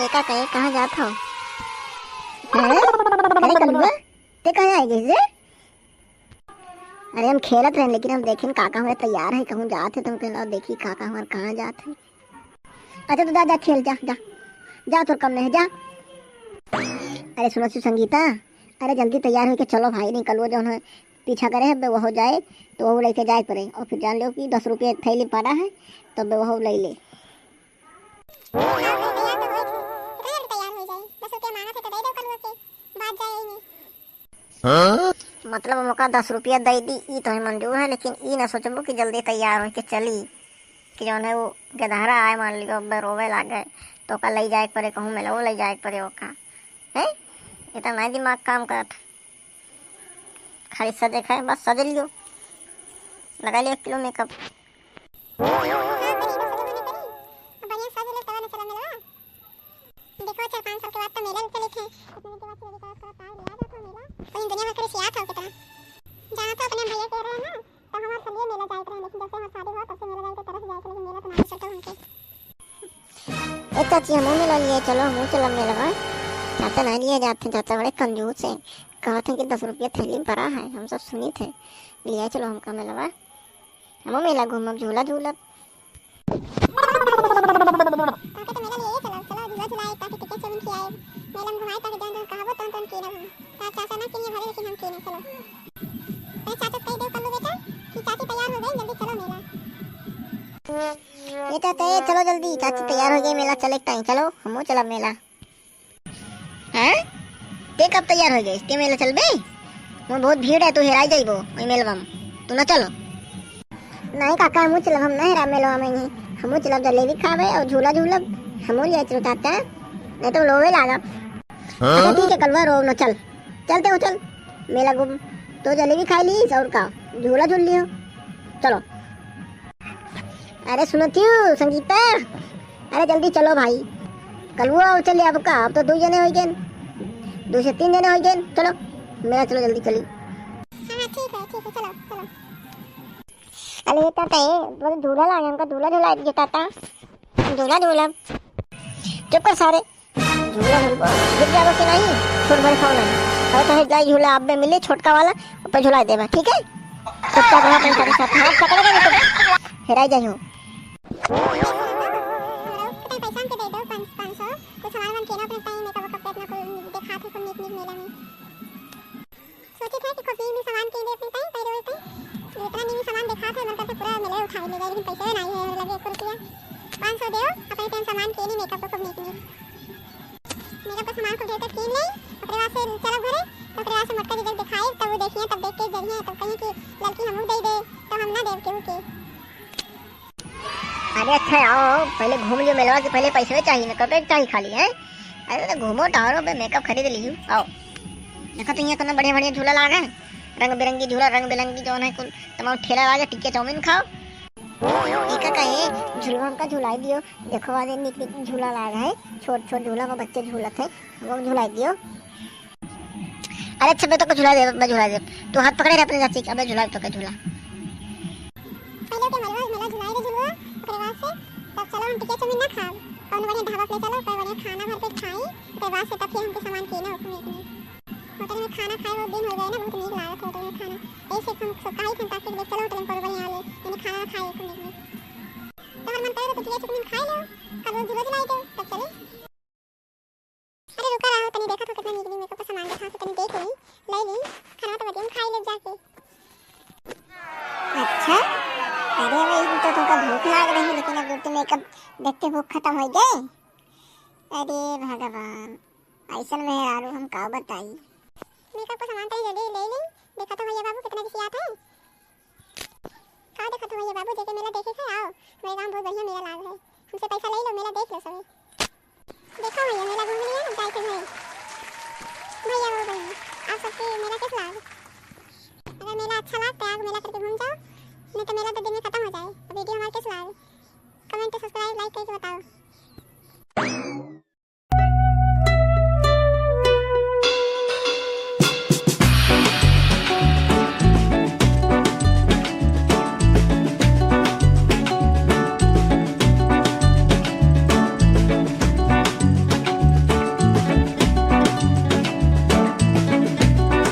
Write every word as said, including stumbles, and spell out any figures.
एका कहे, कहाँ जात हो? हैं? अरे कलुआ, ते कहाँ आइ गइस रे? अरे हम खेलत रहेन, लेकिन हम देखेन काका हमार तैयार है, कहूँ जात है, तो हम कहन, "लाओ देखी काका हमार कहाँ जात है।" अच्छा तो जा, जा खेल, जा, जा, जा, तोर कम नहीं है, जा। अरे सुनो छु संगीता, अरे जल्दी तैयार होके चलो भाई, नहीं कलुआ जौन है पीछा करे है, बे वहू जाए, तो वहू लइके जाए परे, और फिर जान लो कि दस रुपये थैली पड़ा है, तो बे वहू लइ ले। हाँ, तैयार तो होए थे। कितना जल्दी तैयार हो जाए? दस रुपया मांगा थे तो दे दो कलुआ के, बात जाए यही में। हाँ? मतलब हम ओका दस रुपया दे दी, ई तो है मंजूर है, लेकिन ई ना सोचबो कि जल्दी तैयार होके चली, कि जौन है वो गदहरा आए, मान लियो, अब रोवे लागे, तो ओका लई जाए के परे, कहूँ मेलवो लई जाए के परे ओका। हैं? इतना नहीं दिमाग काम करत। खाली सजे खाए, बस सज लियो, लगा लियो एक किलो मेकअप। हाँ, करी, बस सजे होने करी। अब बढ़िया सज ले, तब ना चला मेलवा। देखो, चार पाँच साल के बाद तो मेला चले थे। इतने दिन के बाद चोरी करत करत आए, ले आ जात हो मेला। पूरी दुनिया भर के रिसियात हो कितना। जहाँ तो अपने भैया कह रहे हैं ना, तो हमारे संगे मेला जाए रहे, लेकिन जब से हमारे शादी हुआ, तब से मेला जाए के तरस जाए थे, लेकिन मेला तो ना चलता उनके। ए चाची, हमहू मेला लिए चलो, हमहू चलब मेलवा। चाचा नहीं लिए जाते, चाचा बड़े कंजूस हैं, कहत हैं कि दस रुपया थैली में पड़ा है, हम सब सुनी थे, लिए चलो हमका मेलवा। हमहू मेला घूमब, झूला झूलब। तोहके तो मेला लिए चलब, चलो झूला झुलाए, ताकि टिकट चौमिन खियाए, मेला में घुमाए, ताकि जौन जौन कहबो तौन तौन कीनब हम। तार चाचा ना किनिए भले, लेकिन हम कीने, चलो। अरे चाचा से कह दो कल्लू बेटा कि चाची तैयार हो गई, जल्दी चलो मेला। ए चाचा, ए चलो जल्दी, चाची तैयार हो गई, मेला चले ताई, चलो हमहू चलब मेला। हैं? ते कब तैयार हो गए? ते मेला चलबे? वहाँ बहुत भीड़ है, तू हेराई जाइबो वही मेलवा में। तू ना चलो। नहीं काका, हमहू चलब, हम ना हेरा मेलवा में ही। हमहू चलब, जलेबी खाबे और झूला झूलब। हमहू लिए चलो चाचा, नहीं तो रोवे लागब। हाँ? अच्छा ठीक है कलुआ, रो न, चल। चलते हो, चल। मेला घूम, तो जलेबी खाई ली और का, झूला झूल लियो। चलो। अरे सुनत हो संगीता, अरे जल्दी चलो भाई, कलुआ और चले अब का, अब तो दो जने हो गए, दो से तीन जने हो गए। चलो मेला चलो, जल्दी चली। हाँ, हाँ, ठीक है, ठीक है, चलो, चलो। अरे ताता, ये बोले झूला लागे, हमका झूला झुला दे ताता, झूला झूला। चुप कर सारे, झूला झूलबो, गिर जाबो कि नहीं, छोट बड़ खाओ नहीं। अरे तो जाई झूला आप में मिले छोटका वाला, ऊपर झुला देबा, ठीक है? चुपचाप रहा अपन सारे साथ, हाथ पकड़ के नहीं तो हेराई जाई हो। कितना पैसा हमके दे दो, पाँच, पाँच सौ। कुछ सामान वामान केना अपने टाइम में, कब कब अपना कुल देखा थे, कुल नीक नीक मेला में। सोचे थे कि कुछ नीक नीक सामान के लिए अपने टाइम पैदल होते। जितना नीक नीक सामान देखा थे, मन करते पूरा मेला उठा ले जाए, लेकिन पैसे नहीं है मेरे लगे एक रुपया। पाँच सौ दो, अपने टाइम सामान के लिए मेकअप को खूब नीक नीक। मेकअप का सामान खूब ढेर कर कीन ले, ओकरे बाद से चलब घरे, तो ओकरे बाद से मोटका जीजा के दिखाई, तब वो देखिए, तब देख के जरिए, तब कहीं कि लड़की हमहू दे दे, तो हम ना देव केहू के। अरे अच्छा, आओ, आओ, पहले घूम लियो मेलवा के, पहले पैसवे चाहिए ना, कपड़े चाहिए खाली, हैं? अरे तो घूमो टहरो, बे मेकअप खरीद लियो, आओ। देखो तो यहाँ कितना बढ़िया बढ़िया झूला लाग है, रंग बिरंगी झूला, रंग बिरंगी जौन है कुल तमाम ठेला लाग है, टिक्के चाउमीन खाओ। एका कहे झूलवा हमका झुलाई दियो, देखो आज निक निक झूला लाग है, छोट छोट झूला में बच्चे झूलत है, हमको झुलाई दियो। अरे अच्छा, मैं तोके झुला देब, मैं झुला देब। तू हाथ पकड़े रहे अपने चाची के, अबे झुला तोके झूला। पहले ओके मेलवा, मेला झुलाए दे झुलुआ, ओकरे बाद से तब चलो हम टिकिया चाउमीन ना खाब, कौनो बढ़िया ढाबा पे चलो, कोई बढ़िया खाना भर पेट खाई, ओकरे बाद से तब फिर हमके सामान किने ओकरे में। होटल में खाना खाए बहुत दिन हो गए ना, बहुत नीक लागत है होटल में खाना। ऐसे हम सब कहा ही थे ताकि चलो होटल में कौनो बढ़िया ले, यानी खाना ना खाए ओकरे में। तो हर मन करे तो टिकिया चाउमीन खाए लो, कल झूला झुलाए दो, तब चले। अरे रुका रहो, तनी देखा तो कितना नीक नीक मेकअप का सामान देखा, तो तनी देख ली, ले ली, खाना तो बदियम खाई ले जाके। अच्छा, अरे भाई, तो तुमका भूख लाग रही, लेकिन अब तुम मेकअप देखते भूख खत्म हो गए। अरे भगवान, ऐसन मेहरारू हम का बताई। मेकअप का सामान तनी जल्दी ले ली, देखा तो भैया बाबू कितना किसी आत है। का देखा तो भैया बाबू, जेके मेला देखे थे, आओ, मेरे गाँव बहुत बढ़िया मेला लाग है, हमसे पैसा ले लो, मेला देख लो सभी।